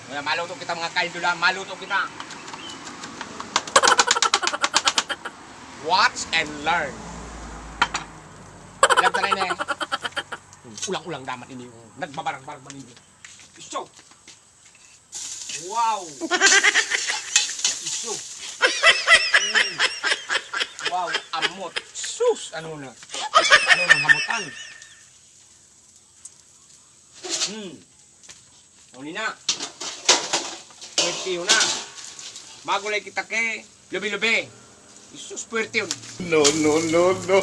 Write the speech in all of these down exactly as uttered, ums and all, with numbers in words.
Kaya maluto kita, mga kaidol, ha? Maluto kita. Watch and learn. Alam ka na yun, eh. Ulang-ulang daman ini, oh. Nagbabarang-barang man ini. Iso. Wow. Iso. Mm. Wow, amot. Sus, ano na? Ano nang hamotan? Hmm. Uli na. Pwerte yun na. Magulay kita ke lubi-lubi. Jesus, pwerte yun. No, no, no, no.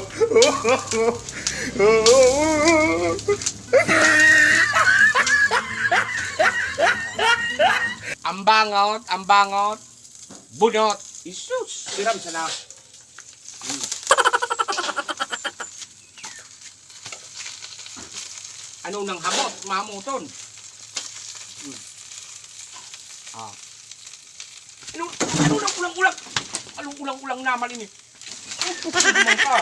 Ang bangot, ang bangot. Bunot. Jesus, siram sana. Hmm. Ano nang hamot? Mahamoton. Hmm. Ah. Ano, ano nang ulang-ulang? Anong ulang-ulang naman ini? Ano man ka?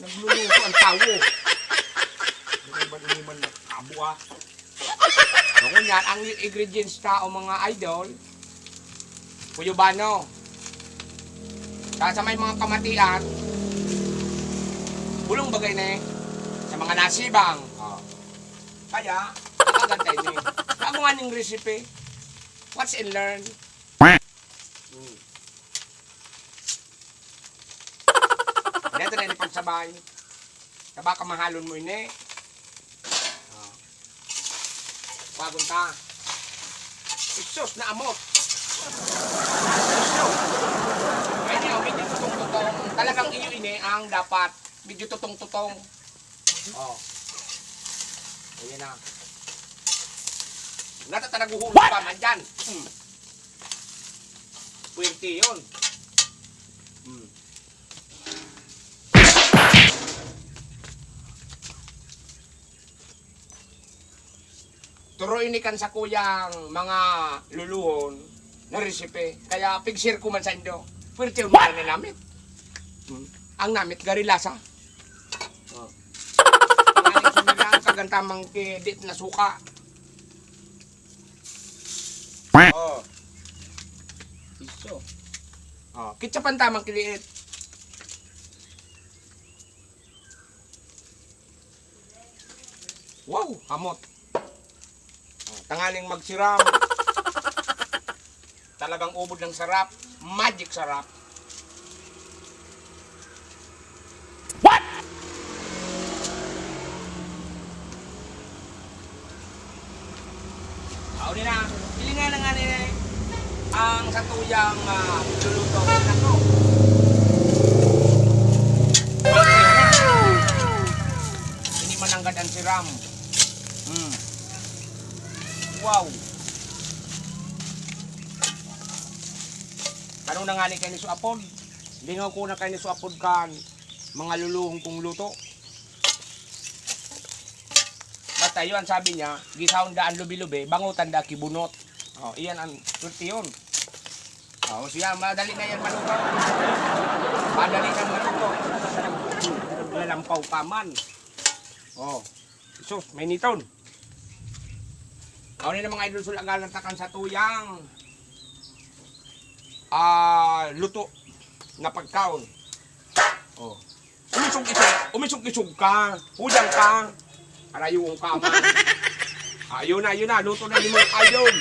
Nagluluto ang tawo. Ano ba, hindi man nakabo, ah? So, ngunyan, ang ingredients ta o mga idol, kuyubano. Sa, sa may mga kamatian, bulong bagay na eh. Sa mga nasibang. Oh. Kaya, nakagantay ni. Bago nga ning recipe, watch and learn. Hmm. Dito na yung pagsabay. Taba ka mahalon mo ini. Oh. Wagon ta. Isos na amot. Isos. Ay, di, oh, medyo tutong-tutong. Talagang iyo ini ang dapat. Medyo tutong-tutong. Oh. Ayan na. Natatanaguhulog pa man dyan. Hmm. Puwerte yun. Hmm. Turo ini kan sakuyang mga luluhon na recipe. Kaya pig-share ko man saindo. Puwerte yun mga namit. Hmm. Ang namit, gari lasa. Oh. Ang aning sinigang, kagantamang kidit na suka. Oh. Iso. Oh, ketchup ang tamang kiliit. Wow, hamot. Oh, tanganing magsiram. Talagang ubod ng sarap. Magic sarap. What? Aw, di na. Hilingan na nga ni ang satuyang, ah, luluto. Nako. Ini mananggad ang siram. Hmm. Wow. Kano na nga ni kaini so apod? Lingaw ko na kaini so apod kan mga luluhon kong luto. Basta yun, sabi niya, gisahon da an lubi-lubi, bangotan da ki bunot. Oh, iyan ang swerte yun. Oh, siya, madali na yan maluto. Madali na maluto. Nalampaw pa man. Oh, sus, may niton. Aw, ni na mga idol, sulagalan ta kan satuyang, ah, luto na pagkaon. Oh. Umisog-isog, umisog-isog ka. Hudang ka. Arayon ka man. Ah, yun na, yun na. Luto na ni mga idol.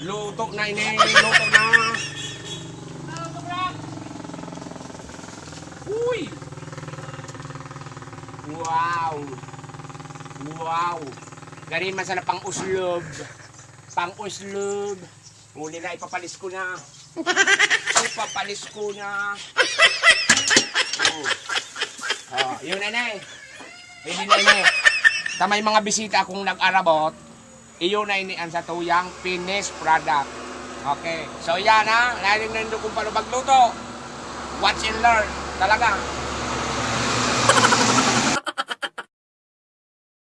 Luto na ini. Luto na. Uy! Wow! Wow! Gani man sana pang-uslob. Pang-uslob. Huli na, ipapalis ko na. Ipapalis ko na. Oh. Oh, yun na na eh. Pwede na na eh. Ta may mga bisita akong nag-arabot. Iyo na ini ang satuyang finished product. Okay. So, yan ha. Laling nando kung paano magluto. Watch and learn. Talaga.